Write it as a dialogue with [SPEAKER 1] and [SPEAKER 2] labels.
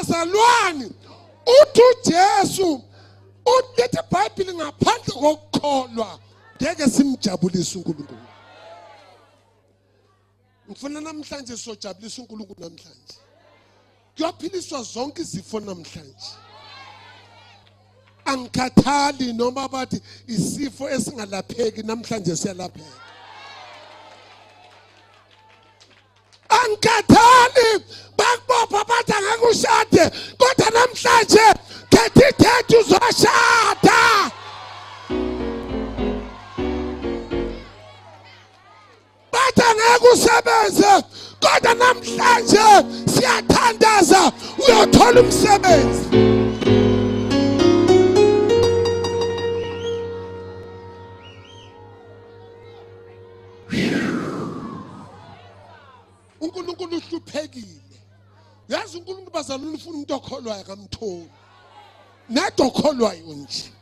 [SPEAKER 1] Bazalwane, uthi uJesu uthi iBhayibheli ngaphandle kokukholwa ngeke simjabulise uNkulunkulu. Ngifuna namhlanje sojabulisa uNkulunkulu namhlanje. Kuyophiliswa zonke izifo namhlanje. Angikhathali noma bathi isifo esingalapheki, namhlanje siyalapheka. Angikhathali bakubopha bathi angeke ushade, kodwa namhlanje khetha ithethe uzoshada. Bathi angeke usebenze, kodwa namhlanje siyathandaza uyothola umsebenzi. uNkulunkulu uhluphekile. Yazi uNkulunkulu bazalwane ufuna umuntu okholwayo, akamtholi. Nado okholwayo nje.